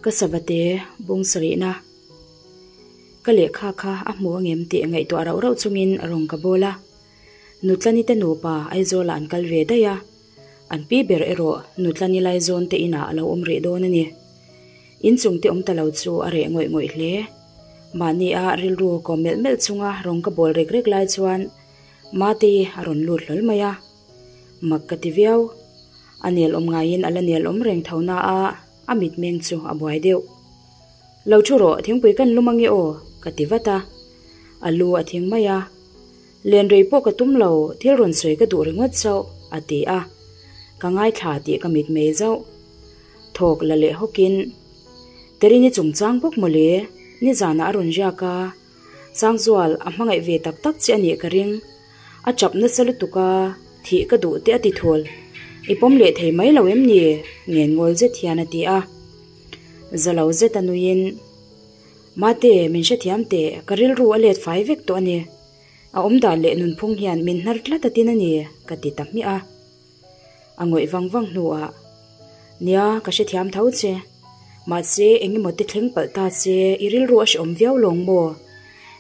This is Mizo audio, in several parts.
Ka savate bung sarihna ka lehkha kha a hmu angem tih ngaihtuah rauh rauh chungin rawn ka bawl a. Nutlani te nupa Aizawlah an kal ve daih a, an pi ber erawh Nutlani Laizawn te inah a lo awm rih dawn a ni. Inchung te awm ta lo chu a reh ngawih ngawih hle. Mahni a rilru kawm melh melh chunga rawn ka bawl rek rek lai chuan Matei a rawn lut hlawl mai a. Mak ka ti viau. A nel awm ngaiin a la nel awm reng tho na a, a mitmeng chu a buai deuh. Lo thu rawh, thingpui kan lum ange aw, ka ti vat a. A lu a thing mai a. Len rei pawh ka tum lo, thil rawn sawi ka duh ringawt chauh, a ti a. Ka ngaithla tih ka mitmei zauh. Thawk la leh hawkin, Terini chungchang bawk mawle, nizanah a rawn riak a. Sangzual, a hmangaih ve tak tak che a nih ka ring. A chap nasa lutuk a, thih ka duh te a ti thul. I pawm leh thei mai lo em ni? Ngen ngawl zet hian a ti a. Za lo zet a nuiin, Mate, min hrethiam teh, ka rilru a let fai vek tawh a ni. A awmdan leh nunphung hian min hnar tlat a tin a ni, ka ti ta hmiah a. A ngawih vang vang hnuah, Nia, ka hrethiam tho che. Mahse, eng emaw te thleng palh ta che, i rilru a hrehawm viau lawng maw?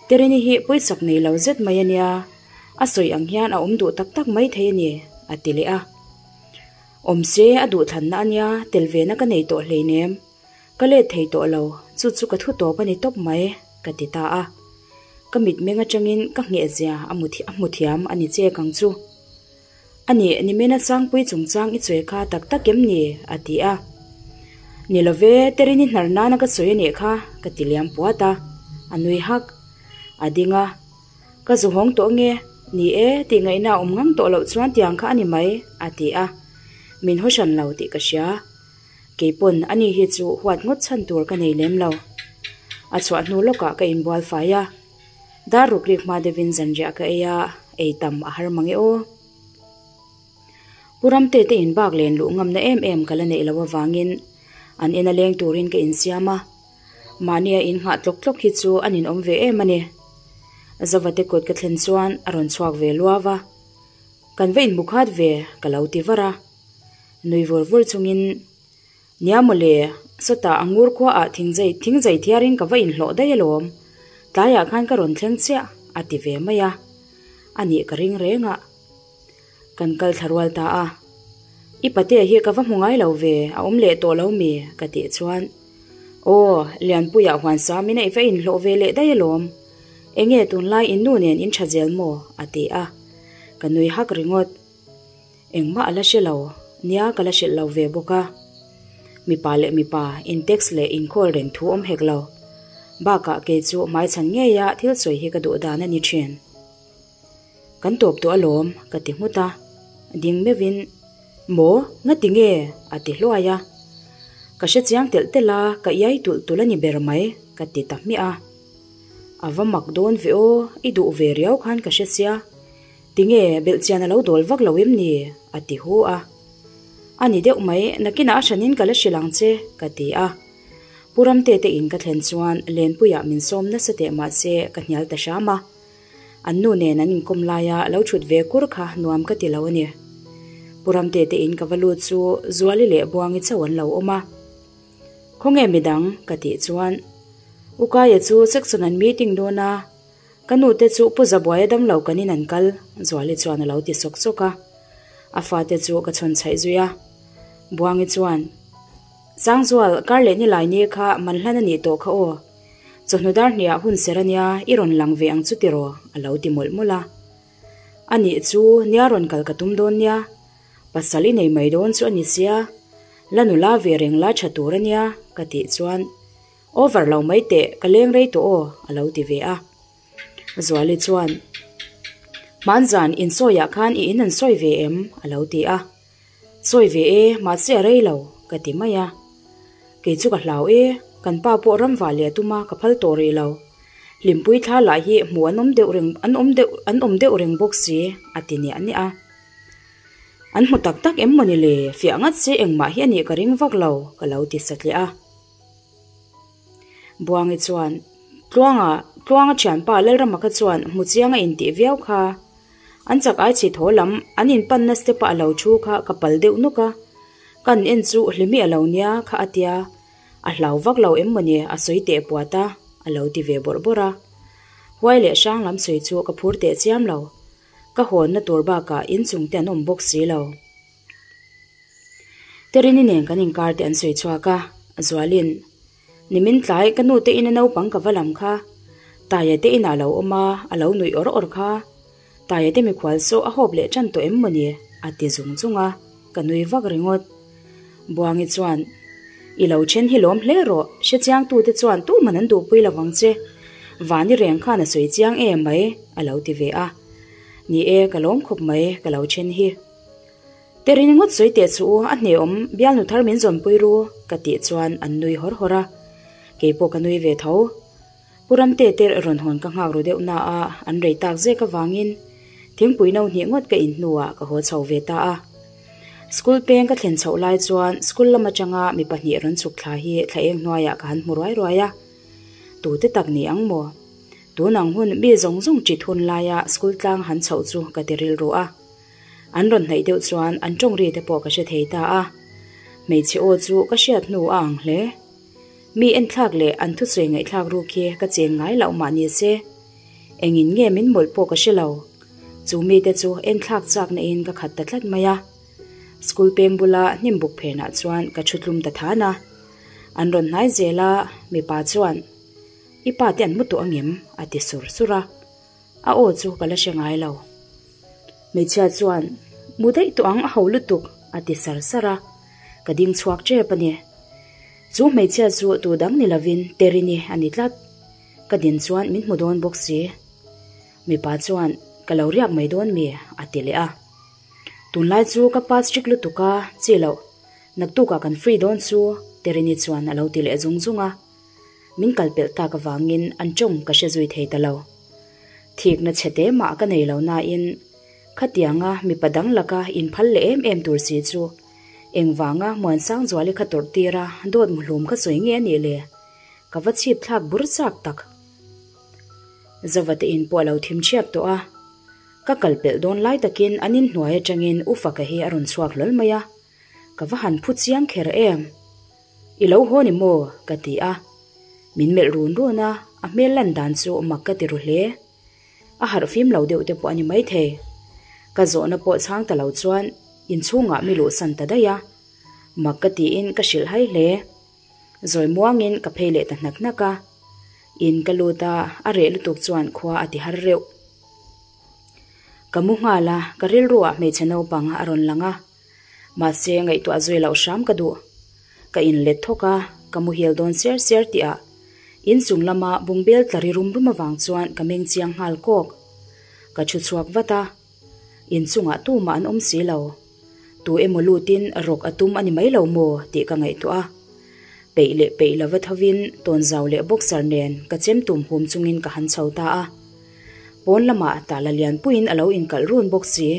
Terini hi pawisak nei lo zet mai a nia, a sawi ang hian a awm duh tak tak mai thei a ni, a ti leh a. Awm se, a duhthlanna a nia, tel vena ka nei tawh hleinem. Ka let thei tawh lo, chu chu ka thu tawp a ni tawp mai, ka ti ta a. Ka mitmeng atangin ka nghehzia a hmu thiam a ni chek ang chu. A nih, nimina Sangpui chungchang i sawi kha tak tak em ni? a ti a. Ni lo ve, Terini hnar nana ka sawi a nih kha, ka ti liam puat a. A nui hak. A ding a. Ka zu hawng tawh nge? Ni e, tih ngaihna a awm ngang tawh loh chuan tiang kha a ni mai, a ti a. Min haw hran lo tih ka hria. Keipawn ani hi chu huat ngawt chhan tur ka nei lem lo. A chhuah hnu lawkah ka inbual fai a. Dar ruk rik hma deuhin zanriah ka ei a, ei tam a har mang e aw. Pu Ramte te in bak len luh ngamna em em ka la neih loh avangin an ina leng turin ka insiam a, mahnia in nghah tlawk tlawk hi chu a ninawm ve em a ni. Zavate kut ka thlen chuan a rawn chhuak ve luau a, Kan va inhmu khat ve ka lo ti var a, nui vur vur chungin Nia mawle, sawtah a ngur khua ah thingzei thingzei thiarin ka va inhlawh daih alawm, tlaiah khan ka rawn thleng chiah, a ti ve mai a. A nih ka ring reng a. Kan kal thla rual ta a. I patea hi ka va hmu ngai lo ve, a awm leh tawh lo mi? ka tih chuan, Aw, Lianpuiah huan samin a i va inhlawh ve leh daih alawm. Enge tunlai in nu nen in tha zel maw? a ti a. Ka nui hak ringawt. Engmah a la hre lo, nia ka la hrilh lo ve bawk a. Mipa leh mipa in text leh in call reng thu awm hek lo. Bakah kei chu hmaichhan ngeia thil sawi hi ka duh dan a ni thin. Kan tawp tawh alawm ka ti nghut a, ding meuhin Maw, ngati nge? a ti hluai a. Ka hre chiang telh telh a, ka iai tulh tulh a ni ber mai ka ti ta hmiah a. A va mak dawn ve aw, i duh ve riau khan ka hre sia. Tinge belhchian a lo dawl vak lo em ni? a ti hu a. A ni deuh mai, nakinah a hranin ka la hrilh ang che, ka ti a. Pu Ramte te in ka thlen chuan Lenpuiah min sawm nasa teh mahse ka hnial ta hram a. An nu nen an inkawm laia lo thut ve kur kha nuam ka ti lo a ni. Pu Ramte te in ka va lut chu Zuali leh Buangi chauh an lo awm a. Khawnge midang? ka tih chuan Ukaia chu section an meeting dawn a. Ka nu te chu Pu Zabuaia damlo kan in an kal, Zuali chuan a lo ti sawk sawk a. A fate chu ka chhawn chhaih zui a. Buangi chuan, Sangzual, kar leh nilai ni kha man hlan a nih tawh kha aw. Chawhnu dar hniah hun ser a nia, i rawn lang ve ang chu tiraw, a lo ti mawlh mawlh a. A nih chu, nia rawn kal ka tum dawn nia. Pasal i nei mai dawn chu a ni sia. La nula ve reng la tha tur a nia, ka tih chuan. Over lo mai teh, ka leng rei tawh aw, a lo ti ve a. Zuali chuan, Hmanzan insawiah khan i in an sawi ve em? a lo ti a. Sawi ve e, mahse a rei lo, ka ti mai a. Kei chu ka hlau e, kan pa pawh ramva leh a tum a, ka phal tawh rih lo. Hlimpui thla lah hi hmuh an awm deuh reng an awm deuh an awm deuh reng bawk si, a ti niah niah a. An hmu tak tak em mawni le, fiah ngat se engmah hi a nih ka ring vak lo, ka lo ti satliah a. Buangi chuan, Tluanga, Tluanga thianpa Lalrama kha chuan hmu chiang a intih viau kha. An chak ai chhi thaw lam, an inpanna step ah a lo thu kha ka pal deuh nawk a. Kan en chu hlimi a lo nia kha a tia. A hlau vak lo em mawni a sawi teh puat a, a lo ti ve bawrh bawrh a. Huai leh hrang lam sawi chu ka phur teh chiam lo. Ka hawnna tur bakah inchung te an awm bawk si lo. Terini nen kan inkar te an sawi chhuak a, Zualin, Nimin tlai ka nu te ina naupang ka va lam kha, Taia te inah a lo awm a, a lo nuih awr awr kha. Taia te mikhual saw a hawp leh tan tawh em mawni? a ti zung zung a, ka nui vak ringawt. Buangi chuan, I lo then hi lawm hle rawh, hre chiangtute chuan tuman an duhpui lo vang che. Vani reng khan a sawi chiang em mai, a lo ti ve a. Ni e, ka lawm khawp mai, ka lo then hi. Terini ngawt sawi teh chu u, a hneawm, bialnu thar min zawnpui ru, ka tih chuan an nui hawr hawr a. Keipawh ka nui ve tho. Pu Ramte te rawn hawn ka nghak ru deuh na a, an rei tak zek avangin thingpui no hnih ngawt ka in hnuah ka haw chho ve ta a. School peng ka thlen chhoh lai chuan school lam atanga mi pahnih rawn chhuk thla hi thla eng hnuaiah ka han hmu ruai ruai a. Tute tak ni ang maw? Tun ang hun mi zawng zawng ṭit hun laia school tlang han chhoh chu ka ti rilru a. An rawn hnaih deuh chuan an ṭawng ri te pawh ka hre thei ta a. Hmeichhe aw chu ka hriat hnu a ang hle. Mi enthlak leh an thusawi ngaihthlak ruk hi ka cheng ngai loh mah ni se. Engin nge min mawlh pawh ka hre lo. Chu mite chu enthlak chakna in ka khat ta tlat mai a. School peng bula hnim buk phenah chuan ka thu tlum ta than a. An rawn hnai zel a, mipa chuan, I pa te an mu tawh angem? a ti sur sur a. A aw chu ka la hre ngai lo. Hmeichhia chuan, Mu daih tawh ang a ho lutuk, a ti sar sar a. Ka ding chhuak tep a ni. Chu hmeichhia chu tu dang ni lovin Terini a ni tlat. Ka din chuan min hmu dawn bawk si. Mipa chuan, Ka lo riak mai dawn mi? a ti leh a. Tunlai chu ka pa strict lutuk a, chi loh. Naktukah kan free dawn chu, Terini chuan a lo ti leh zung zung a. Min kal pelh tak avangin an tawng ka hre zui thei ta lo. Thikna chhe te mah ka nei lo nain khatianga mipa dang laka inphal leh em em tur si chu engvanga Muansangzuali kha tawrh tir a dawt muhlum kha sawi nge a nih le? Ka va chhip thlak bur chak tak. Zova te in pawh a lo thim thiap tawh a, ka kal pelh dawn lai takin an inhnuai atangin U Faka hi a rawn chhuak hlawl mai a, ka va han phu chiang kher em. I lo haw ni maw? ka ti a. Min melh run run a, a hmel lan dan chu mak ka ti ru hle. A harh fim lo deuh te pawh a ni maithei. Ka zawhna pawh chhang ta lo chuan inchhungah mi luhsan ta daih a. Mak ka tiin ka hrilh hai hle. Zawi muangin ka phei leh ta hnak hnak a. In ka lut a, a reh lutuk chuan khua a ti har reuh. Ka mu nghal a, ka rilruah hmeichhe naupang a rawn lang a. Mahse, ngaihtuah zui loh hram ka duh. Ka inlet thawk a, ka muhil dawn siar siar tih ah inchung lama bungbel tla ri rum rum avang chuan ka meng chiang nghal kawk. Ka thu chhuak vat a, inchungah tumah an awm si lo. Tu emaw lutin rawk a tum a ni mai lo maw tih ka ngaihtuah a. Peih leh peih lova thovin tawnzau leh boxer nen ka chem tum hum chungin ka han chho ta a. Pawn lamah tala lianpuiin a lo inkalh run bawk si.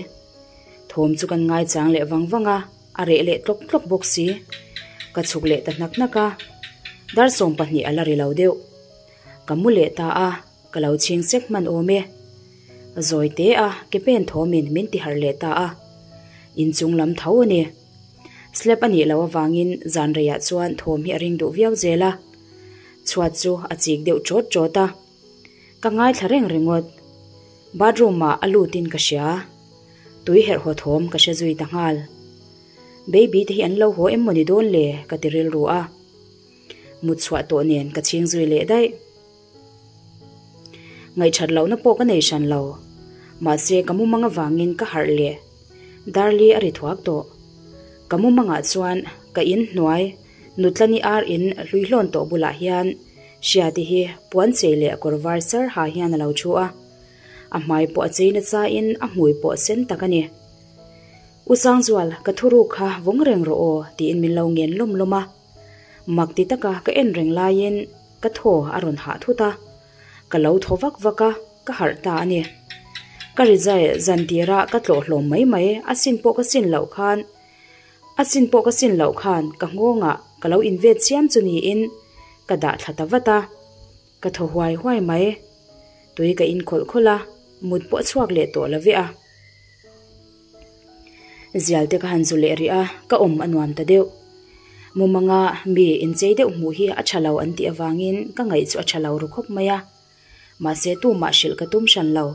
Thawm chu kan ngaichang leh vang vang a, a reh leh tlawk tlawk bawk si. Ka chhuk leh ta hnak hnak a, dar 20 a la ri lo deuh. Ka mu leh ta a, ka lo chhing sek hman awm e. Zawi te a, ke pen thawmin min ti harh leh ta a. Inchung lam tho a ni. Slap a nih loh avangin zan reiah chuan thawm hi a ring duh viau zel a. Chhuat chu a chik deuh ṭawt ṭawt a. Ka ngaithla reng ringawt. Bathroom ah a lut in ka hria. Tui herh haw thawm ka hre zui ta nghal. Baby te hi an lo haw em maw ni dawn le ka ti rilru a. Mut chhuah tawh nen ka chhing zui leh daih. Ngaihthat lohna pawh ka nei hran lo. Mahse ka mumang avangin ka harh leh. Darli a ri thuak tawh. Ka mumangah chuan ka in hnuai Nutlani ar in hluihlawn tawh bulah hian Hriati hi puan chei leh kawr var sar ha hian a lo thu a. A hmai pawh a chei nasa in a hmui pawh a sen tak a ni. U Sangzual, ka thuruk kha vawng reng rawh aw tiin min lo ngen lawm lawm a. Mak ti taka ka en reng laiin ka thaw a rawn hah thut a. Ka lo thaw vak vak a, ka harh ta a ni. Ka rizai zan tirah ka tlawh hlawm mai mai, a sin pawh ka sin loh khan A sin pawh ka sin loh khan ka nghawngah ka lo invet chiam chu niin ka dah thla ta vat a, ka thaw huai huai mai. Tui ka in khawlh khawlh a, mut pawh a chhuak leh tawh lo ve a. Zial te ka han zu leh rih a, ka awm a nuam ta deuh. Mumanga mi inchei deuh hmuh hi a tha lo an tih avangin ka ngaih chu a tha lo ru khawp mai a. Mahse tumah hrilh ka tum hran lo.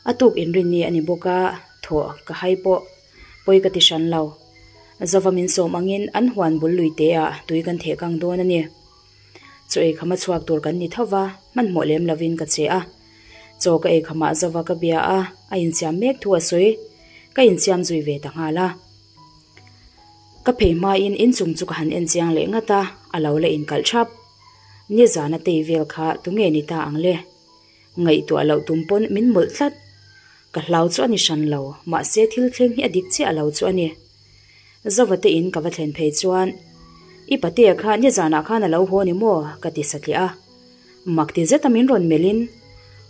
A tuk inrinni a ni bawk a, thawh ka hai pawh pawi ka ti hran lo. Zova min sawm angin an huan bul lui te ah tui kan theh kang dawn a ni. Chaw ei khama chhuak tur kan ni tho va, hmanhmawh lem lovin ka che a. Chaw ka ei khamah Zova ka bia a, a insiam mek thu a sawi. Ka insiam zui ve ta nghal a. Ka phei hmain inchung chu ka han en chiang leh ngat a, a lo la inkalh thap. Nizana tei vel kha tunge ni ta ang le? Ngaihtuah loh tum pawn min mawlh tlat. Ka hlau chu a ni hran lo, mahse thil thleng hi a dik chiah lo chu a ni. Zova te in ka va thlen phei chuan, I patea kha nizanah khan a lo haw ni maw? ka ti satliah a. Mak ti zeta min rawn melhin,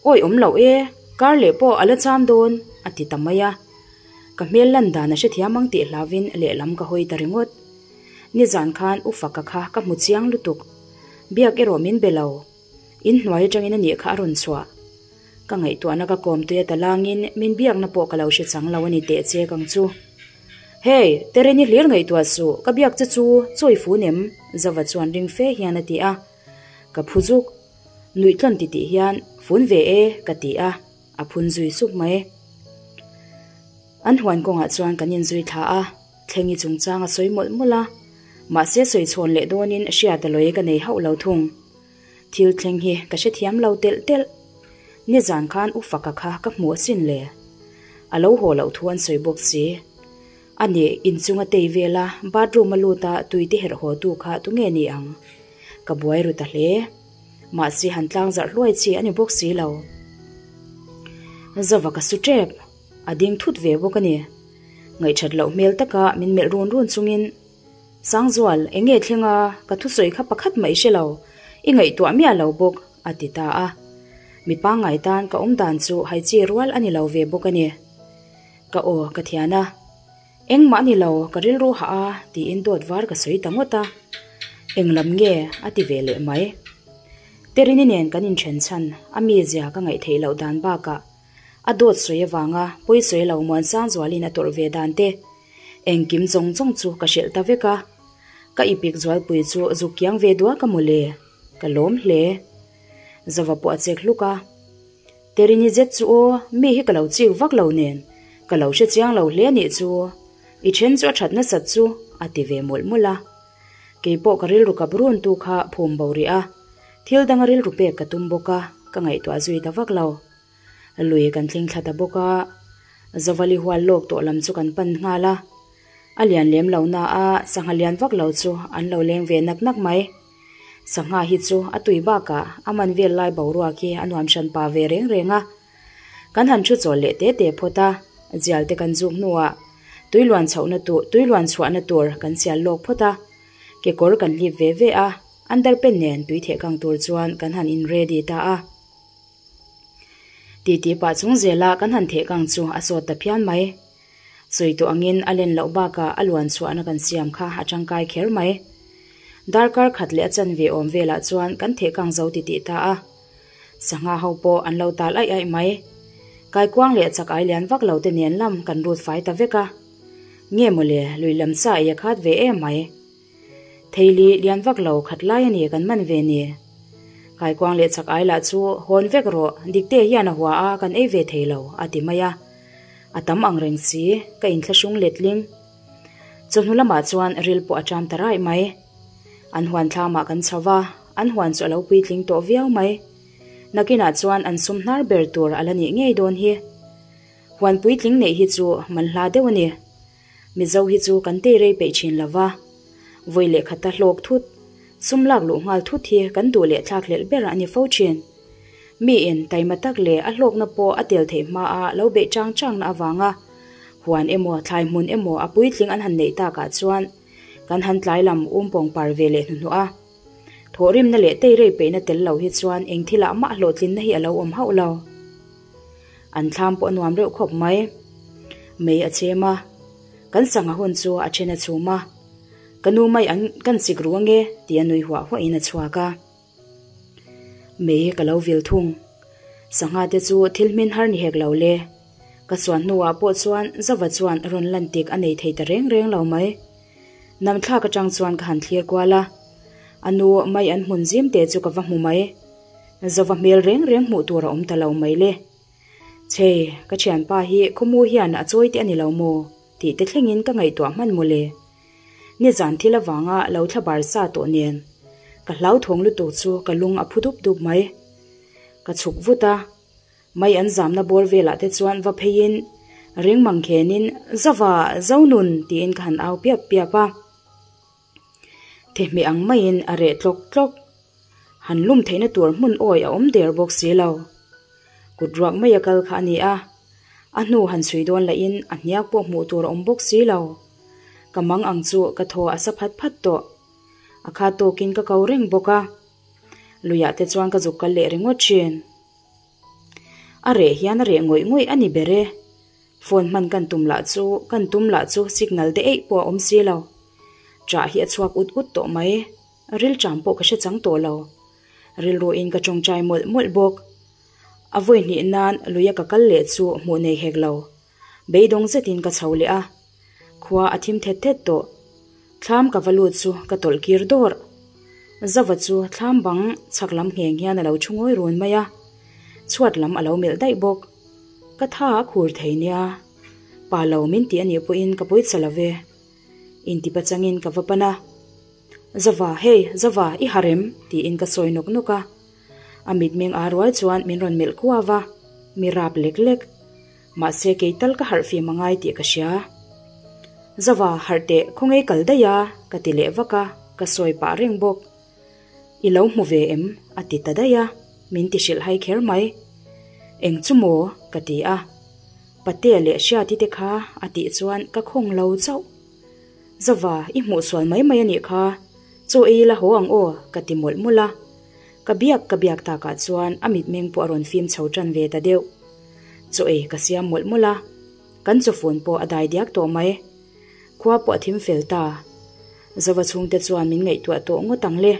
Awi awm loh e, kar leh pawh a la cham dawn, a ti ta mai a. Ka hmel lan dan a hrethiam ang tih hlauvin lehlam ka hawi ta ringawt. Nizan khan U Faka kha ka hmu chiang lutuk. Biak erawh min be lo. In hnuai atangin a nih kha a rawn chhuah. Ka ngaihtuahna ka kawm tui a ta langin min biakna pawh ka lo hre chang lo a ni teh che kang chu. Hey, Tereni hlir ngaihtuah suh, ka biak che chu chawi fun em? Zava chuan ring fe hian a ti a. Ka phu zuk. Nuih tlawn titih hian fun ve e ka ti a, a phun zui sup mai. An huan kawngah chuan kan inzui thla a. Thlengi chungchang a sawi mawlh mawlh a, mahse sawi chhawn leh dawnin hriat a lawi ka nei hauh lo thung. Thil thleng hi ka hrethiam lo telh telh. Nizan khan U Faka kha ka hmu asin le. A lo haw loh thu an sawi bawk si. A nih, inchung a tei vel a, bathroom a lut a tui te herh haw tu kha tunge ni ang? Ka buai ru ta hle. Mahse han tlang zarh hluai chi a ni bawk si lo. Zova ka su tep. A ding thut ve bawk a ni. Ngaihthat loh hmel taka min melh run run chungin, Sangzual, eng nge thleng a, ka thusawi kha pakhat mah i hre lo, i ngaihtuah miah lo bawk, a ti ta a. Mi pangngai tan ka awm dan chu hai chi rual a ni lo ve bawk a ni. Ka aw ka thian a. Engmah a ni lo, ka rilru hah a, tiin dawt var ka sawi ta ngawt a. Eng lam nge? a ti ve leh mai. Terini nen kan inthen chhan, a mizia ka ngaih theih loh dan bakah, A dawt sawi avanga pawi sawi lo Muansang zualin a tawrh ve dan te engkim zawng zawng chu ka hrilh ta vek a. Ka ipik zualpui chu zuk kiang ve duak a mawle, ka lawm hle. Zova pawh a chek hluk a. Terini zet chu aw, mi hi ka lo chik vak lo nen, ka lo hre chiang lo hle anih chu, i then chu a that nasat chu, a ti ve mawlh mawlh a. Keipawh ka rilru kap run tu kha phum bo rih a, thil danga rilru pek ka tum bawk a, ka ngaihtuah zui ta vak lo. Lui kan thleng thla ta bawk a, Zavali hual lawk tawh lam chu kan pan nghal a. A lian lem lo na a, sangha lian vak lo chu an lo leng ve nak nak mai. Sangha hi chu a tui bakah a man vel lai boruak hi a nuam hran pa ve reng reng a. Kan han thu chawl leh te te phawt a, zial te kan zuk hnuah tui luan chhohna tur tui luan chhuahna tur kan sial lawk phawt a, kekawr kan hlip ve ve a, underpant nen tui theh kang tur chuan kan han in ready ta a. Titi pah chung zela kan han theh kang chu a sawt ta phian mai. Sawi tawh angin a len loh bakah a luan chhuahna kan siam kha a tangkai kher mai. Darkar khat leh a chanve awm velah chuan kan theh kang zo titih ta a. Sangha ho pawh an lo tal aih aih mai. Kaikuang leh chak ai lian vak lo te nen lam kan rut fai ta vek a. Nge mawle lui lam sa ei a khat ve em mai. Theili lian vak lo khat lai a ni kan man ve ni. Kaikuang leh chak ai lah chu hawn vek rawh, Dikte hian a hua a kan ei ve thei lo a ti mai a. A tam ang reng si, ka inthlahrung letling. Chawhnu lamah chuan ril pawh a ṭam ta raih mai. An huan thlamah kan chho va, an huan chu a lo puitling tawh viau mai. Nakinah chuan an sum hnar ber tur a la nih ngei dawn hi. Huan puitling neih hi chu man hla deuh a ni. Mizo hi chu kan tei rei peih thin lo va, vawi leh khata hlawk thut, sum lak luh nghal thut hi kan duh leh thlak hlelh ber a ni fo thin. Miin taima tak leh a hlawkna pawh a tel theih hmaa lo beih chang changna avanga huan emaw thlai hmun emaw a puitling an han neih takah chuan kan han tlai lam um pawng par ve leh hnuhnawh a. Thawhrimna leh tei rei peihna tel lo hi chuan eng thilah mah hlawhtlinna hi a lo awm hauh lo. An thlam pawh a nuam reuh khawp mai. Mei a chem a, kan sangha hun chu a then a chhum a, ka nu mai an kan sik ru ange tih a nui huah huah in a chhuak a. Mei ka lo vil thung. Sangha te chu thil hmin har ni hek lo le. Ka suan hnuah pawh chuan Zova chuan rawn lan tik a nei thei ta reng reng lo mai. Namthlak atang chuan ka han thlir kual a, a nu mai an hmun zim te chu ka va hmu mai. Zova hmel reng reng hmuh tur a awm ta lo mai le. Chei, ka thianpa hi khawmu hian a chawi te a ni lo maw? tih te thlengin ka ngaihtuah hman mawle. Nizan thil avanga lo thla bar sa tawh nen ka hlauthawng lutuk chu ka lung a phu dup dup mai. Ka chhuk vut a, mai an zamna bawr velah te chuan va pheiin ring mang khenin Zova, Zonun tiin ka han au piap piap a. Thehmeh ang maiin a reh tlawk tlawk. Han lum theihna tur hmun awi a awm der bawk si lo. Kut ruak mai a kal kha a ni a, a hnu han chhui dawn lahin a hniak pawh hmuh tur a awm bawk si lo. Ka mang ang chu ka thaw a sa phat phat tawh. A kha tawkin ka ko reng bawk a. Luiah te chuan ka zuk kal leh ringawt thin. A reh hian a reh ngawih ngawih a ni ber e. Phone hman kan tum lah chu kan tum lah chu signal te eih pawh a awm si lo. Ṭah hi a chhuak ut ut tawh mai. Rilṭam pawh ka hre chang tawh lo. Rilruin ka ṭawngṭai mawlh mawlh bawk. A vawi hnih nan luia ka kal leh chu hmuh nei hek lo. Beidawng zetin ka chho leh a. Khua a thim thet thet tawh. Thlam ka va lut chu ka tawlh kir dawrh. Zava chu thlam bang chhak lam ngheng hian a lo thu ngawi run mai a. Chhuat lam a lo melh daih bawk. Ka tha a khur thei nia. Pa lo min tih a nih pawhin ka pawisa lo ve. Intipa changin ka va pan a. Zava, hei, Zava, i harh em? tiin ka sawi nawk nawk a. A mitmeng aa rual chuan min rawn melh kuau a, mi rap lek lek. Mahse kei tal ka harh fim a ngai tih ka hria. Zava, harh teh, khawngei kal daih a, ka ti leh vak a, ka sawi pah reng bawk. I lo hmu ve em? a ti ta daih a, min ti hrilh hai kher mai. Eng chu maw? ka ti a. Patea leh Hriati te kha a tih chuan ka khawng lo chauh. Zava, i hmuh sual mai mai a nih kha, chaw ei ila haw ang aw, ka ti mawlh mawlh a. Ka biak ka biak takah chuan a mitmeng pawh a rawn fim chho tan ve ta deuh. Chaw ei ka siam mawlh mawlh a, kan chawfun pawh a dai diak tawh mai. Khua pawh a thim fel ta. Zava chhungte chuan min ngaihtuah tawh ngawt ang le.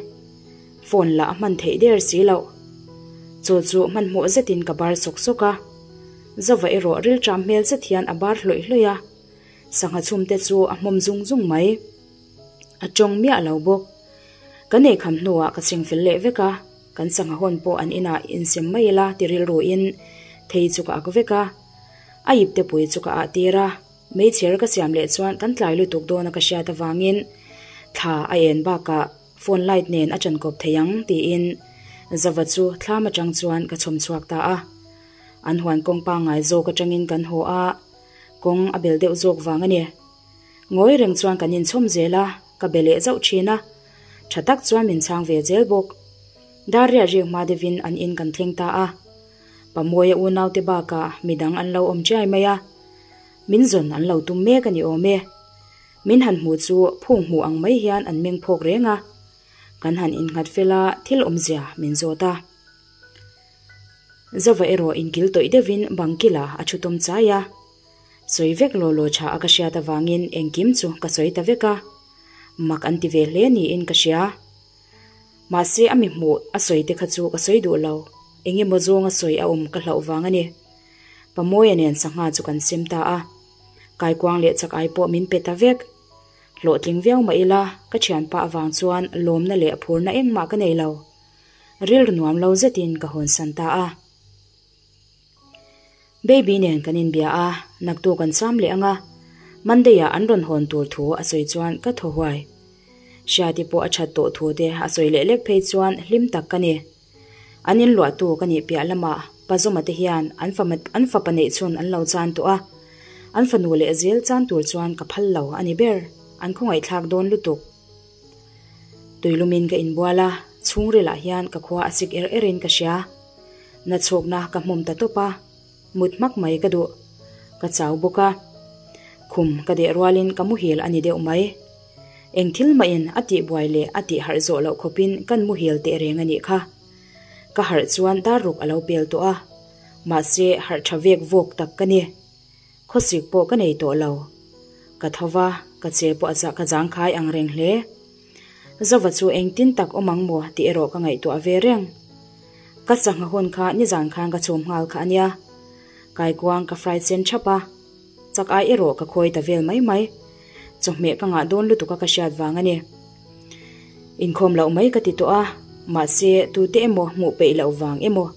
Phone lah a hman theih der si loh. Chaw chu hmanhmawh zetin ka bar sawk sawk a. Zava erawh rilṭam hmel zet hian a bar hlawih hlawih a. Sangha chhumte chu a hmawm zung zung mai. A tawng miah lo bawk. Kan eikham hnuah ka chingfel leh vek a, kan sangha hawn pawh an inah insem mai ila ti rilruin thei chu ka ak vek a. A ipte pui chu ka ah tir a, meichher ka siam leh chuan kan tlai lutuk dawn a ka hriat avangin thla a en bakah phone light nen a ṭankawp thei ang tiin Zava chu thlam aṭang chuan ka chhawm chhuak ta a. An huan kawng pangngai zawk aṭangin kan haw a. Kawng a bel deuh zawk vang a ni. Ngawi reng chuan kan inchhawm zel a, ka be leh zauh thin a. Tha tak chuan min chhang ve zel bawk. Dar riah riak hma deuhin an in kan thleng ta a. Pamawia unaute bakah midang an lo awm chiai mai a. Min zawn an lo tum mek a ni awm e. Min han hmuh chu phung hmuh ang mai hian an meng phawk reng a. Kan han innghat fel a, thil awmzia min zawt a. Zova erawh inkil tawih deuhin bang kilah a thu tawm chai a. Sawi vek law law tha a ka hriat avangin engkim chu ka sawi ta vek a. Mak an ti ve hle niin ka hria. Mahse a mi hmuh a sawi te kha chu ka sawi duh lo. Eng emaw zawnga sawi a awm ka hlauh vang a ni. Pamawia nen sangha chu kan sem ta a. Kaikuang leh chak ai pawh min pe ta vek. Hlawhtling viau mah ila ka thianpa avang chuan lawmna leh phurna engmah ka nei lo. Rilru nuam lo zetin ka hawnsan ta a. Baby nen kan inbia a, naktu kan cham leh ang a, Monday ah an rawn hawn tur thu a sawi chuan ka thaw huai. Hriati pawh a that tawh thu te a sawi leh lek phei chuan hlim tak ka ni. An inluahtu ka nih piah lamah Pazawma te hian an an fapa neih chhun an lo chan tawh a, an fanu leh zel chan tur chuan ka phal lo a ni ber, an khawngaihthlak dawn lutuk. Tuilumin ka inbual a, chhungrilah hian ka khua a sik er erin ka hria. Na chhawkna ka hmawm ta tawp a, mut hmak mai ka duh. Ka chau bawk a, khum ka deh rualin ka muhil a ni deuh mai. Eng thil mahin a tihbuai leh a tihharh zawh loh khawpin kan muhil teh reng a nih kha. Ka harh chuan dar ruk a lo pel tawh a, mahse harh tha vek vawk tak ka ni. Khawsik pawh ka nei tawh lo. Ka tho va, ka che pawh a zah ka zangkhai ang reng hle. Zova chu engtin tak awm ang maw tih erawh ka ngaihtuah ve reng. Ka sangha hun kha nizan khan ka chhum nghal kha a nia. Kaikuang ka fry sen thap a, chak ai erawh ka khawi ta vel mai mai. Chawhmeh ka ngah dawn lutuk a ka hriat vang a ni. Inkhawm loh mai ka ti tawh a, mahse tute emaw hmuh peih loh vang emaw,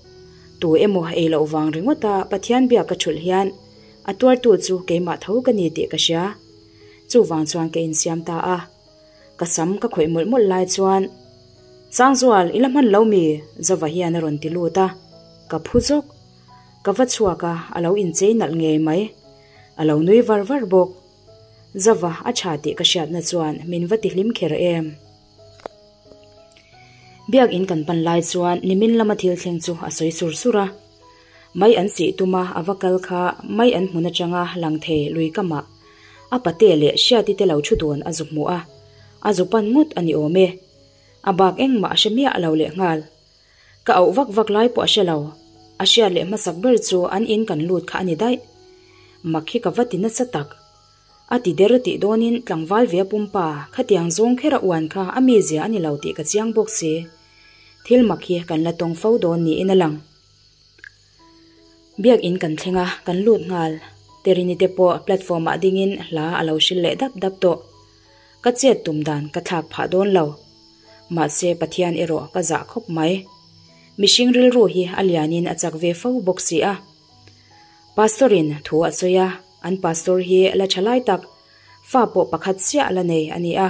tu emaw ei loh vang ringawta Pathian biak ka thulh hian a tuartu chu keimah tho ka ni tih ka hria. Chuvang chuan ka insiam ta a. Ka sam ka khawih mawlh mawlh lai chuan, Sangzual, i la hman lo mi? Zova hian a rawn ti lut a. Ka phu zawk. Ka va chhuak a, a lo inchei nalh ngei mai. A lo nui var var bawk. Zova a tha tih ka hriatna chuan min va tihlim kher em? Biakinn kan pan lai chuan nimin lama thil thleng chu a sawi sur sur a. Mai an sih tuma a va kal kha mai an hmun atanga lang thei lui kamah a pate leh Hriati te lo thu dun a zu hmuh a, a zu pan ngawt a ni awm e. A bak engmah a hre miah lo lehnghal. Ka auh vak vak lai pawh a hre lo. A hriat leh hmasak ber chu an in kan lut kha a ni daih. Mak hi ka va ti nasa tak. A ti der tih dawnin tlangval ve a pumpa khatiang zawng kher a uan kha a mizia a ni lo tih ka chiang bawk si. Thil mak hi kan la tawng fo dawn niin a lang. Biakin kan thleng a, kan lut nghal. Terini te pawh platform ah dingin hla a lo hril leh dap dap tawh. Ka chet tum dan ka thlak phah dawn lo. Mahse Pathian erawh ka zah khawp mai. Mihring rilru hi a lianin a chak ve fo bawk si a. Pastor in thu a sawi a, an pastor hi la tha lai tak, fa pawh pakhat chiah la nei a ni a.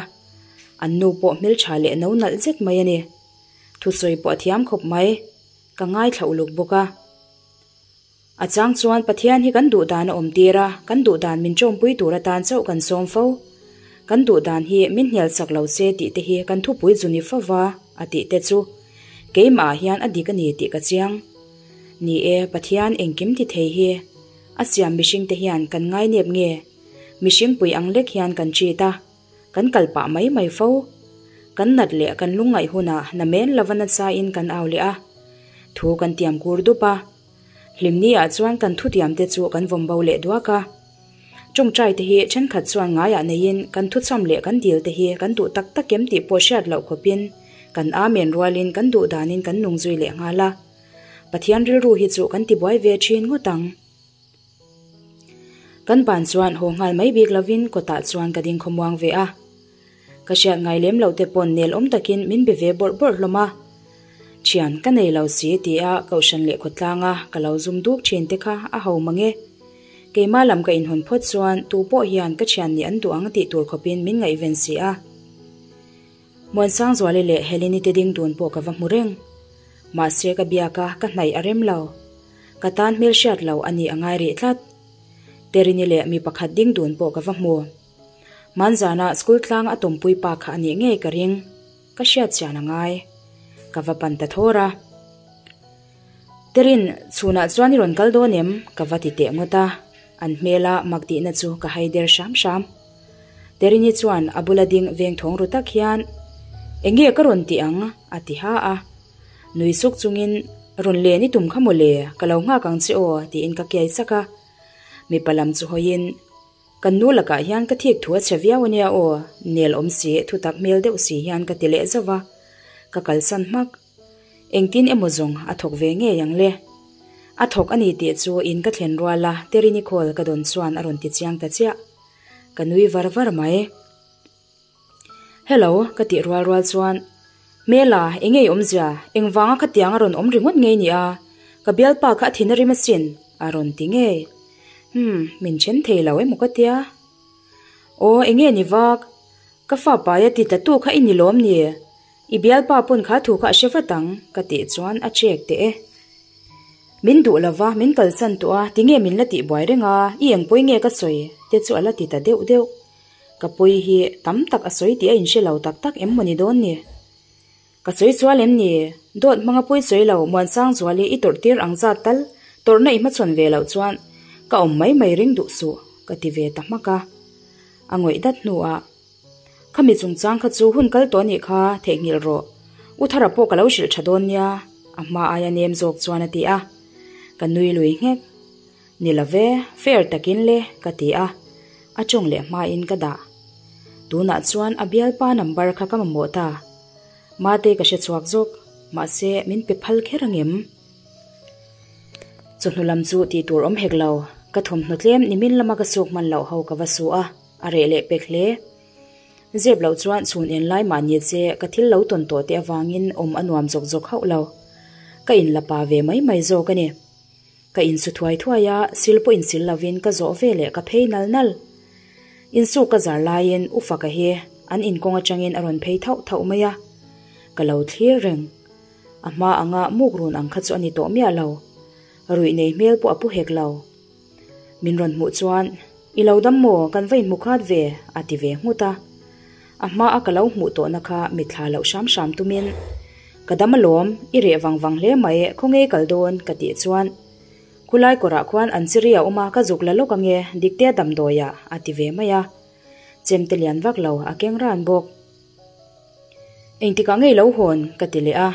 An nu pawh hmeltha leh no nalh zet mai a ni. Thusawi pawh a thiam khawp mai. Ka ngaithla uluk bawk a. A chang chuan Pathian hi kan duh dan a awm tir a, kan duh dan min tawmpui tur atan chauh kan sawm fo. Kan duh dan hi min hnial sak lo se tih te hi kan thupui zu ni fova a tih te chu keimah ah hian a dik a ni tih ka chiang. Ni e, Pathian engkim ti thei hi a siam mihring te hian kan ngainep nge? Mihring pui ang lek hian kan treat a, kan kal pah mai mai fo. Kan nat leh kan lungngaih hunah namen lova nasa in kan au leh a, thu kan tiam kur dup a. Hlimni ah chuan kan thutiam te chu kan vawm bo leh duak a. Tawngtai te hi thenkhat chuan ngaiah neiin kan thuchham leh kan dil te hi kan duh tak tak em tih pawh hriat loh khawpin kan amen rualin kan duh danin kan nung zui leh nghal a. Pathian rilru hi chu kan tibuai ve thin ngawt ang. Kan ban chuan haw nghal mai bik lovin kawtah chuan ka ding khawmuang ve a. Ka hriat ngai lem loh te pawn nel awm takin min be ve bawrh bawrh hlawm a. Thian ka nei lo si tia kohhran leh khawtlanga ka lo zum duk thin te kha a ho mang e. Keimah lam ka inhawn phawt chuan tu pawh hian ka thian nih an duh ang tih tur khawpin min ngaihven si a. Muansangzuali leh Heleni te ding dun pawh ka va hmu reng. Mahse ka biak a, ka hnaih a rem lo. Ka tan hmel hriat lo a nih a ngai rih tlat. Terini leh mi pakhat ding dun pawh ka va hmu. Hmanzana school tlang a tawmpui pa kha a nih ngei ka ring. Ka hriat chian a ngai. Ka va pan ta thawr a. Terin, chhunah chuan i rawn kal dawn em? Ka va ti teh ngawt a. An hmela mak tihna chu ka hai der hram hram. Terini chuan a bula ding veng thawng ru tak hian, Enge ka rawn ti ang? a ti ha a. Nui suk chungin, Rawn len i tum kha maw le, ka lo nghak ang che aw, tiin ka kiai sak a. Mipa lam chu hawiin, Kan nu lakah hian ka thik thu a chhe viau ania aw, nel awm si, thutak hmel deuh si hian ka ti leh zauh va, ka kalsan hmak. Engtin emaw zawng a thawk ve ngei ang le. A thawk a ni tih chu in ka thlen rual a, Terini call ka dawn chuan a rawn ti chiang ta chiah. Ka nui var var mai. Hello, ka tih rual rual chuan, Hmela, eng nge i awmzia? Engvanga khatiang a rawn awm ringawt ngei ni a? Ka bialpa kha a thin a rim asin, a rawn ti ngei. Hmm, min then thei lo emaw ka tia. Aw, eng nge ni vak? Ka fa paia ti tlatu kha i ni lawm ni? I bialpa pawn kha thu kha a hre vat ang, ka tih chuan a chek teh e. Min duh lova, min kalsan tawh a, tinge min la tihbuai reng a, i engpawi nge ka sawi? te chu a la ti ta deuh deuh. Ka pawi hi tam tak a sawi tih a inhre lo tak tak em maw ni dawn ni? Ka sawi sual em ni? Dawt hmanga pawi sawi lo, Muansangzuali i tawrh tir ang zat tal, tawrhna i hmachhawn ve loh chuan ka awm mai mai ring duh suh, ka ti ve ta hmak a. A ngawih dat hnuah, Khami chungchang kha chu hun kal tawh anih kha, theihnghilh rawh. U Thara pawh ka lo hrilh tha dawn nia, a hma aia nem zawk chuan a ti a. Ka nui lui nghek. Ni lo ve, fair takin le, ka ti a, a tawng leh hmain ka dah. Tunah chuan a bialpa number kha ka mamawh ta. Mate ka hre chhuak zawk, mahse min pe phal kher angem? Chawhnu lam chu tih tur awm hek lo, ka thawmhnaw tlem nimin lama ka suk hman loh ho ka va su a. A reh leh pek hle. Zep loh chuan chhun en lai mah ni che ka thil lo tawn tawh te avangin awm a nuam zawk zawk hauh lo. Ka in la pa ve mai mai zawk a ni. Ka insu thuai thuai a, sil pawh insil lovin ka zawh ve leh ka phei nal nal. Insuk ka zar laiin U Faka hi an inkawng atangin a rawn phei thauh thauh mai a, ka lo thlir reng. A hma anga muk run ang kha chu a ni tawh miah lo. Ruih nei hmel pawh a pu hek lo. Min rawn hmuh chuan, I lo dam maw, kan va inhmu khat ve, a ti ve nghut a. A hma a ka lo hmuh tawhna kha mitthla loh hram hram tumin, Ka dam alawm, i reh vang vang hle mai, khawnge kal dawn? ka tih chuan, Khulai kawrah khuan an chiri a awm a, ka zuk la lawk ange, Diktea damdawiah, a ti ve mai a. Chemte lian vak lo, a keng ran bawk. Engtikah ngei lo hawn? ka ti leh a.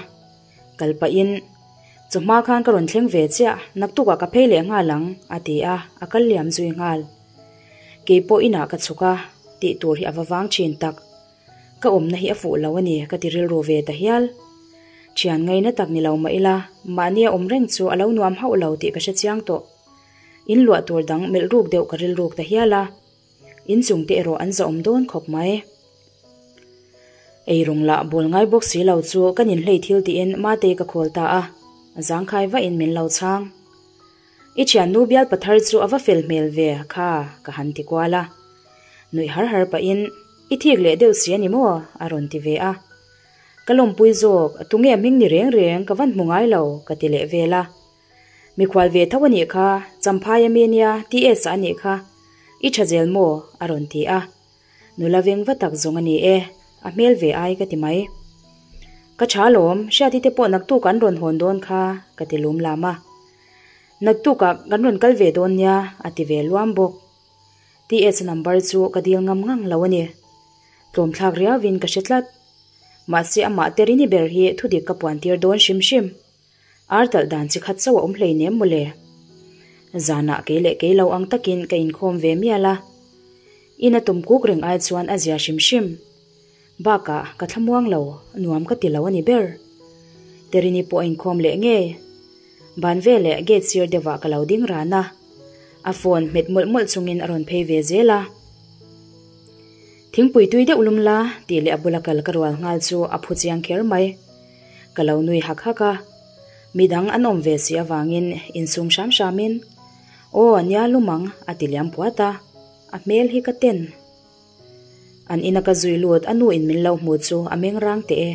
Kal pahin, Chawhma khan ka rawn thleng ve chiah, naktukah ka phei leh nghal ang, a ti a, a kal liam zui nghal. Kei pawh inah ka chhuk a, tih tur hi a va vang thin tak. Ka awmna hi a fuh lo a ni ka ti rilru ve ta hial. Thian ngaina tak ni lo mah ila, mahni a awm reng chu a lo nuam hauh lo tih ka hre chiang tawh. In luah tur dang melh ruk deuh ka rilruk ta hial a. In chungte erawh an zahawm dawn khawp mai. Eirawng lah bawl ngai bawk si lo chu ka ninhlei thil tiin Matei ka khawl ta a, zangkhai vahin min lo chhang. I thiannu bial pathar chu a va fel hmel ve kha ka han ti kual a. Nuih har har pahin I thik leh deuh si a ni maw? a rawn ti ve a. Ka lawmpui zawk, tunge hming ni reng reng ka van hmu ngai lo ka ti leh vel a. Mikhual ve tho a nih kha, Champhai a mi nia, TS a nih kha. I tha zel maw? a rawn ti a. Nula veng va tak zawng a ni e, a hmel ve ai ka ti mai. Ka tha alawm, Hriati te pawh naktuk an rawn hawn dawn kha, ka ti lum lam a. Naktukah kan rawn kal ve dawn nia, a ti ve luam bawk. TS number chu ka dil ngam ngang lo a ni. Tlawmthlak riauin ka hre tlat. Mahse amah Terini ber hi thudik ka puantir dawn hrim hrim. Ar talh dan chi khat chauh a awm hleinem mawle. Zanah kei leh kei lo ang takin ka inkhawm ve mial a. Ina tum kuk reng ai chuan a zia hrim hrim. Bakah ka thlamuang lo, nuam ka ti lo a ni ber. Terini pawh a inkhawm leh ngei. Ban veleh gate sir deuhah ka lo ding ran a. A phone hmet mawlh mawlh chungin a rawn phei ve zel a. Thingpui tui deuh lum la tih leh a bula kal ka rual nghal chu a phu chiang kher mai. Ka lo nui hak hak a, midang an awm ve si avangin insum hram hramin, Aw, nia lum ang, a ti liam puat a, a hmel hi ka ten. An ina ka zui lut a nu in min lo hmu chu a meng rang teh e.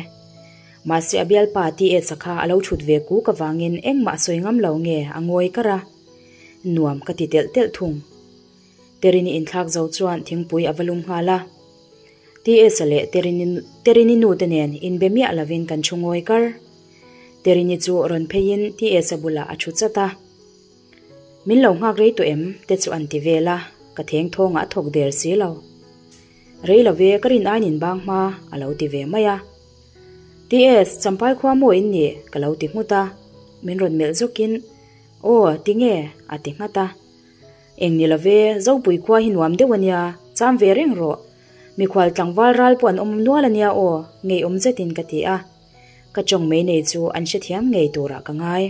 Mahse a bialpa TS-a kha a lo thut ve kuk avangin engmah sawi ngam lo nge a ngawi kar a, nuam ka ti telh telh thung. Terini inthlak zo chuan thingpui a va lum nghal a. TS-a leh Terini nu te nen inbe miah lovin kan thu ngawi kar. Terini chu rawn pheiin TS-a bulah a thu chat a. Min lo nghak rei tawh em? te chu an ti vel a, ka theng thawngah a thawk der si lo. Rei lo ve, ka rin aiin inbang hma, a lo ti ve mai a. TS, Champhai khua maw in nih? ka lo ti nghut a. Min rawn melh zawkin, Aw, tinge? a ti nghat a. Eng ni love, Zopui khua hi nuam deuh a nia, cham ve reng rawh. Mikhual tlangval ral pawh an awm nual a nia aw, ngeiawm zetin ka ti a. Ka tawng mai nei chu an hrethiam ngei turah ka ngai.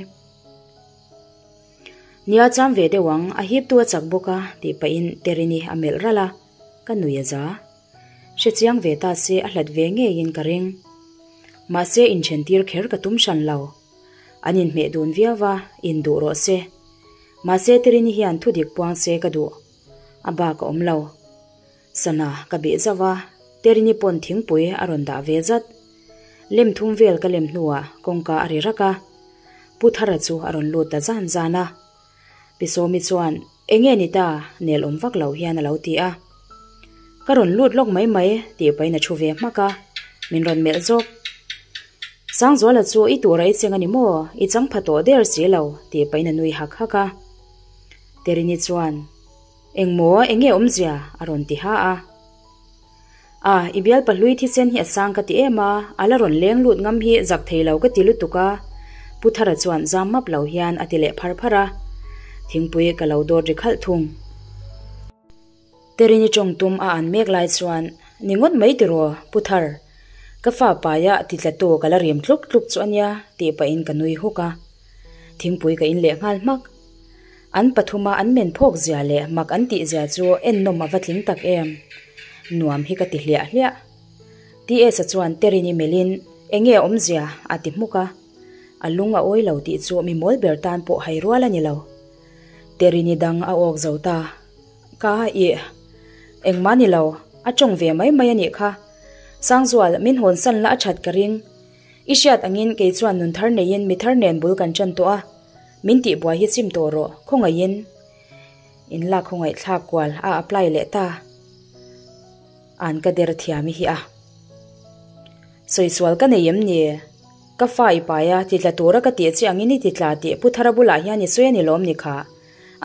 Nia cham ve deuh ang, a hiptu a chak bawk a, tih pahin Terini a melh ralh a, ka nui a za. Hrechiang ve ta se a hlat ve ngeiin ka ring. Mahse inthentir kher ka tum hran lo. An inhmeh dun viau va, induh rawh se. Mahse Terini hian thu dik puang se ka duh. A bak a awm lo. Sana ka bih zauh a, Terini pawn thingpui a rawn dah ve zat. Lem thum vel ka lem hnuah kawngka a ri rak a. Pu Thara chu a rawn lut ta zan zan a. Pi Sawmi chuan, Enge ni ta? nel awm vak lo hian a lo ti a. Ka rawn lut lawk mai mai tih pahin a thu ve hmak a, min rawn melh zawk. Sangzuala chu i tur a i cheng a ni maw? I chang pha tawh der si lo tih pahin a nui hak hak a. Terini chuan, Engmaw, enge awmzia? a rawn ti ha a. A, i bial pahlui thisen hi a sang ka ti em a, a la rawn leng lut ngam hi zak thei lo ka ti lutuk a, Pu Thara chuan zam map lo hian a ti leh phar phar a. Thingpui ka lo dawt ri khalh thung. Terini tawng tum a an mek lai chuan, Ni ngawt mai tiraw, Pu Thar, ka fa paia ti tlatu ka la rim tluk tluk chu a nia, tih pahin ka nui huk a. Thingpui ka in leh nghal hmak. An pathuma an men phawk zia leh mak an tih zia chu ennawm a va tling tak em. Nuam hi ka ti hliah hliah. TS-a chuan Terini melhin, Enge a awmzia? a ti hmuk a. A lung a awi lo tih chu mi mawl ber tan pawh hai rual a ni lo. Terini dang a awk zo ta. Ka ih. Engmah ni lo, a tawng ve mai mai a nih kha. Sangzual, min hawn san la a that ka ring. I hriat angin kei chuan nun thar neiin mi thar nen bul kan tan tawh a, min tihbuai hi chim tawh rawh, khawngaihin. In lak khawngaih thlak kual a apply leh ta. An ka der thiam i hi a. Sawi sual ka nei em ni? Ka fa i pai a, ti tla tura ka tih che angin i ti tla tih Pu Thara bulah hian i sawi a ni lawm ni kha?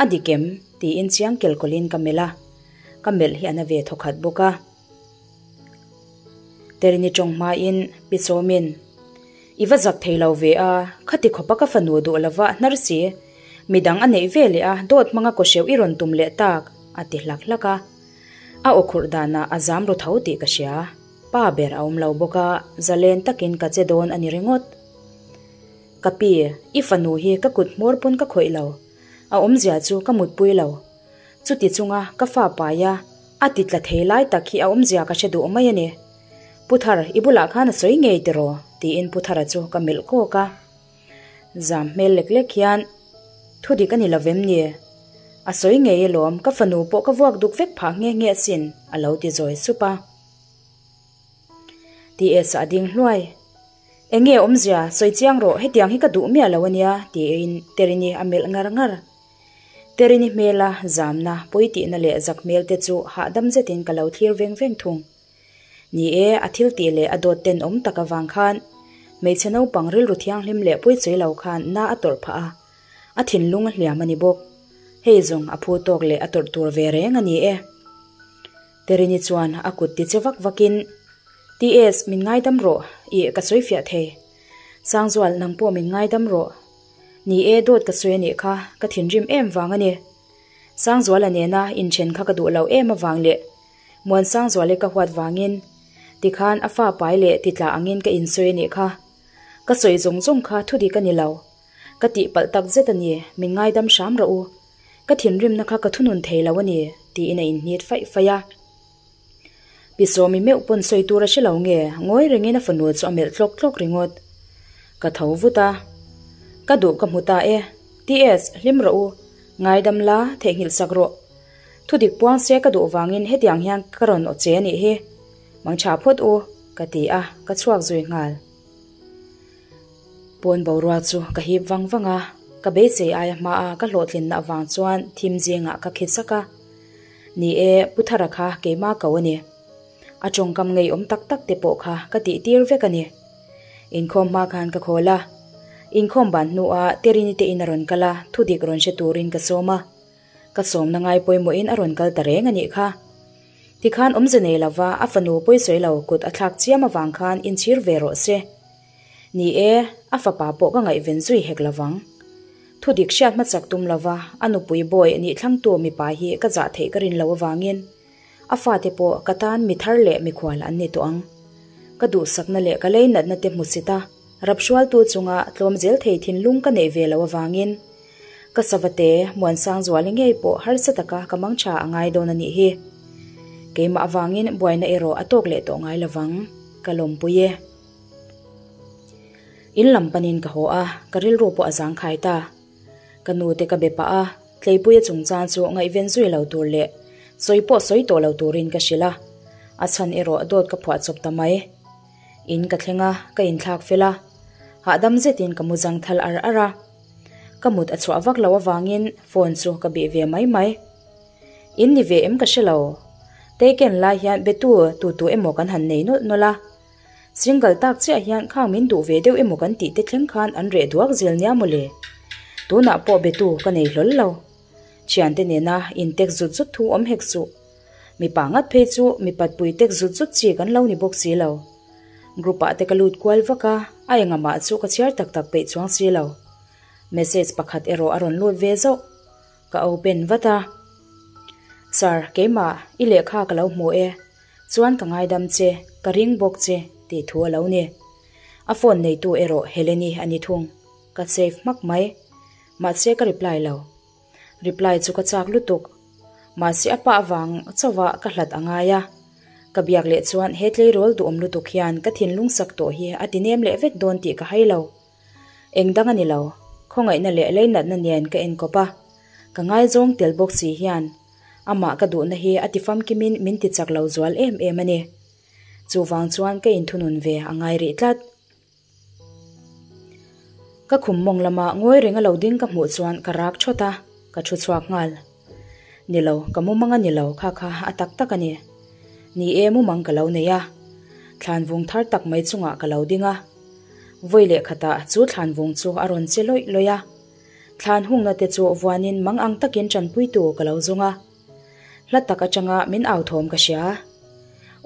A dik em? tiin chiang kelkawlhin ka melh a, ka melh hi a na ve thawkhat bawk a. Terini tawng hmain Pi Sawmin, I va zak thei lo ve a, khati khawpa ka fanu duh lova hnar si, midang a neih ve leh a, dawt hmanga kaw hreuh i rawn tum leh tak, a ti hlak hlak a. A aw khurh danah a zam ru tho tih ka hria. Pa ber a awm lo bawk a, zalen takin ka che dawn a ni ringawt. Ka pi, i fanu hi ka kut hmawr pawn ka khawih lo. A awmzia chu ka mutpui lo. Chuti chunga ka fa paia a ti tla thei lai tak hi a awmzia ka hre duh mai a ni. Pu Thar, i bulah khan a sawi ngei tiraw? tiin Pu Thara chu ka melh kawk a. Zam hmel lek lek hian, Thu dik a ni lo vem ni? A sawi ngei alawm, ka fanu pawh ka vuak duk vek phah nghe nghe asin, a lo ti zawi sup a. TS a ding hluai. Enge awmzia, sawi chiang rawh, hetiang hi ka duh miah lo ania, tiin Terini a melh ngar ngar. Terini hmela zamna, pawitihna leh zak hmel te chu hahdam zetin ka lo thlir veng veng thung. Ni e, a thil tih leh a dawt tenawm tak avang khan hmeichhe naupang rilru thianghlim leh puichei lo khan na a tawrh phah a, a thinlung a hliam a ni bawk. Hei zawng a phu tawk leh a tawrh tur ve reng a ni e. Terini chuan a kut ti che vak vakin, TS, min ngaidam rawh, ih ka sawi fiah thei. Sangzual, nang pawh min ngaidam rawh. Ni e, dawt ka sawi a nih kha, ka thinrim em vang a ni. Sangzuala nena inthen kha ka duh lo em avang leh Muansangzuala ka huat vangin tikhan a fa pai leh titla angin ka insawi a nih kha. Ka sawi zawng zawng kha thudik a ni lo. Ka tihpalh tak zet a ni, min ngaidam hram rawh u. Ka thinrimna kha ka thunun thei lo a ni, tiin a inhnit faih faih a. Pi Sawmi meuh pawn sawi tur a hre lo nge, ngawi rengin a fanu chu a melh tlawk tlawk ringawt. Ka tho vut a. Ka duh ka hmu ta e. TS, hlim rawh u. Ngaidam la, theihnghilh sak rawh. Thudik puang se ka duh vangin hetiang hian ka rawn aw che a nih hi. Mangtha phawt u, ka ti a, ka chhuak zui nghal. Pawn boruak chu ka hip vang vang a, ka beisei aia hmaa ka hlawhtlinna avang chuan thim zingah ka khi sak a. Ni e, Pu Thara kha keimah ko a ni. A tawngkam ngeiawm tak tak te pawh kha ka tih tir vek a ni. Inkhawm hma khan ka khawl a, inkhawm ban hnuah Terini te in a rawn kal a, thudik rawn hre turin ka sawm a. Ka sawmna ngai pawimawhin a rawn kal ta reng a nih kha. Tikhan awmze nei lova a fanu pawisawi lo kut a thlak chiam avang khan inchhir ve rawh se. Ni e, a fapa pawh ka ngaihven zui hek lovang. Thudik hriat hmachak tum lova a nupui bawi nih thlangtu mipa hi ka zah theih ka rin lo avangin a fate pawh ka tan mi thar leh mikhual an ni tawh ang. Ka duhsakna leh ka leinatna te hmusit a, raphrualtu chunga tlawm zel thei thinlung ka neih ve lo avangin Ka savate Muansangzuali ngei pawh harsa taka ka mang tha a ngai dawn a nih hi. Keimah avangin buaina erawh a tawk leh tawh ngai lovang, ka lawmpui e. In lam panin ka haw a, ka rilru pawh a zangkhai ta. Ka nu te ka be pah a, Tleipuia chungchang chu ngaihven zui lo tur leh sawi pawh sawi tawh lo turin ka hrilh a, a chhan erawh dawt ka phuah chawp ta mai. In ka thleng a, ka inthlak fel a, hahdam zetin ka mu zang thal ar ar a. Ka mut a chhuah vak loh avangin phone chu ka bih ve mai mai. In ni ve em ka hre lo. Taken lai hian betu tu tu emaw kan han nei nawlh nawlh a. Single tak chiah hian khang min duh ve deuh emaw kan tih te thleng khan an reh duak zel nia mawle. Tunah pawh betu ka nei hlawl lo. Thiante nena in tek zut zut thu awm hek suh. Mipa ngat phei chu mipat pui tek zut zut chi kan lo ni bawk si lo. Group ah te ka lut kual vak a, a enga mah chu ka chhiar tak tak peih chuang si lo. Message pakhat erawh a rawn lut ve zauh. Ka open vat a. Sir, keimah, i lehkha ka lo hmu e. Chuan ka ngaidam che, ka ring bawk che, tih thu a lo ni. A phone neitu erawh Heleni a ni thung. Ka save hmak mai. Mahse ka reply lo. Reply chu ka chak lutuk. Mahse a pa avang chauha ka hlat a ngai a. Ka biak leh chuan he tleirawl duhawm lutuk hian ka thinlung sak tawh hi a ti nem leh vek dawn tih ka hai lo. Eng dang a ni lo, khawngaihna leh leinatna nen ka enkawp a. Ka ngaizawng tel bawk si hian amah ka duhna hi a ti famkimin min ti chak lo zual em em a ni. Chuvang chuan ka inthunun ve a ngai rih tlat. Ka khum mawng lama ngawi reng a lo ding ka hmuh chuan ka rak thawt a, ka thu chhuak nghal. Ni lo, ka mumang a ni lo, kha kha a tak tak a ni. Ni e, mumang ka lo nei a. Thlan vung thar tak mai chungah ka lo ding a. Vawi leh khatah chu thlan vung chu a rawn che lawih lawih a. Thlan hungna te chu vuanin mang ang takin tanpuitu ka lo zawng a. Hla tak atanga min au thawm ka hria.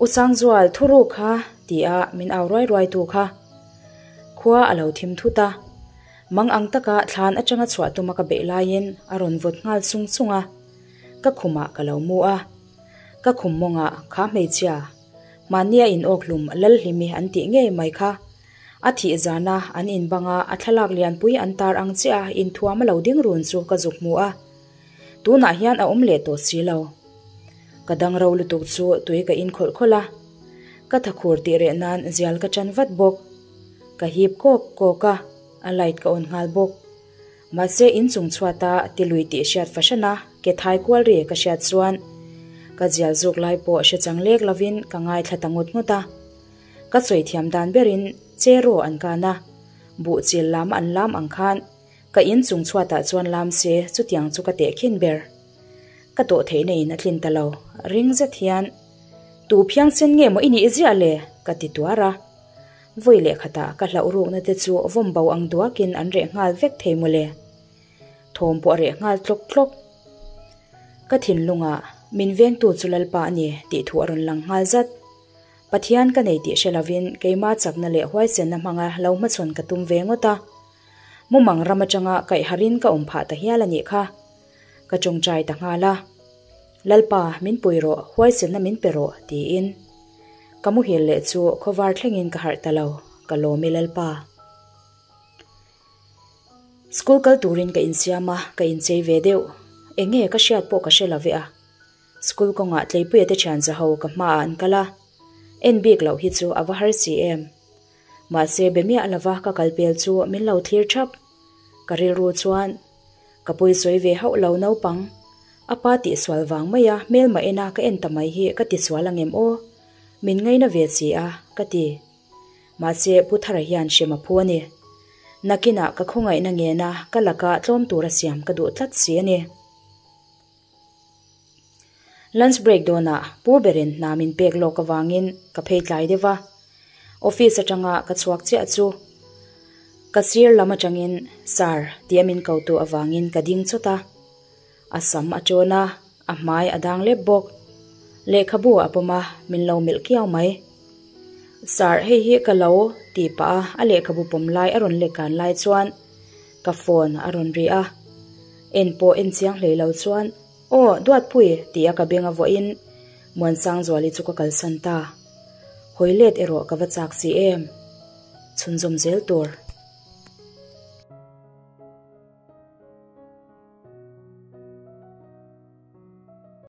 U Sangzual, thu ruk kha, ti a min au ruai ruai tu kha. Khua a lo thim thut a. Mang ang taka thlan atanga chhuah tuma ka beih laiin a rawn vawt nghal sung sung a. Ka khumah ka lo mu a. Ka khum mawngah kha hmeichhia, mahnia in awkhlum Lalhlimi an tih ngei mai kha. A thih zana an inbanga a thlalak lianpui an tar ang chiah a inthuam a lo ding run chu ka zuk hmu a. Tunah hian a awm leh tawh si lo. Ka dang ro lutuk chu tui ka in khawlh khawlh a. Ka thakhur tih reh nan zial ka tan vat bawk. Ka hip kawk kawk a, a light ka on nghal bawk. Mahse inchung chhuata tilui tih hriat fahran a ke thai kual ri ka hriat chuan ka zial zuk lai pawh hre chang lek lovin ka ngaithla ta ngut ngut a. Ka sawi thiam dan berin cheraw an kan a, buh chil lam an lam ang khan Ka in chung chhuatah chuan lam se chutiang chu ka teh khin ber. Ka tawh theihna in a tlin ta lo, ring zet hian, Tu phiang sen nge maw i nih ziah le? ka ti tuar a. Vawi leh khatah ka hlauh rukna te chu vawm bo ang duakin an reh nghal vek thei mawle. Thawm pawh a reh nghal tlawk tlawk. Ka thinlungah, Min vengtu chu Lalpa a ni, tih thu a rawn lang nghal zat. Pathian ka nei tih hre lovin keima chakna leh huaisenna hmanga lo hmachhawn ka tum ve ngawt a. Mumang ram atanga kaihharin ka awm phah ta hial a nih kha. Ka tawngtai ta nghal a. Lalpa, min pui rawh, huaisenna min pe rawh, tiin. Ka muhil leh chu khawvar thlengin ka harh ta lo, ka lawm i Lalpa. School kal turin ka insiam a, ka inchei ve deuh. Enge ka hriat pawh ka hre lo ve a. School kawngah Tleipuia te thian za ho ka hmaah an kal a. En bik loh hi chu a va har si em. Mahse be miah lova ka kal pel chu min lo thlir thap. Ka rilru chuan ka pui sawi ve hauh lo naupang. A pa tihsual vang mai a hmelma ena ka en ta mai hi ka tisual angem aw. Min ngaina ve si a, ka ti. Mahse Pu Thara hian hrem a phu a ni. Nakinah ka khawngaihna ngena ka laka tlawm tura siam ka duh tlat si a ni. Lunch break dawnah Pu berin hna min pek lawk avangin ka phei tlai deuh a. Office atanga ka chhuak chiah chu ka sir lam atangin Sir tia min ko tu avangin ka ding chawt a. A sam a tawn a, a hmai a dang lep bawk. Lehkhabu a pawm a, min lo melh kiau mai. Sir hei hi ka lo ti pah a, a lehkhabu pawm lai a rawn lek kan lai chuan ka phone a rawn ri a. En pawh en chiang hlei lo chuan, Aw, Duatpui, tia ka beng a vuahin Muansangzuali chu ka kalsan ta. Hawi let erawh ka va chak si em? Chhunzawm zel tur.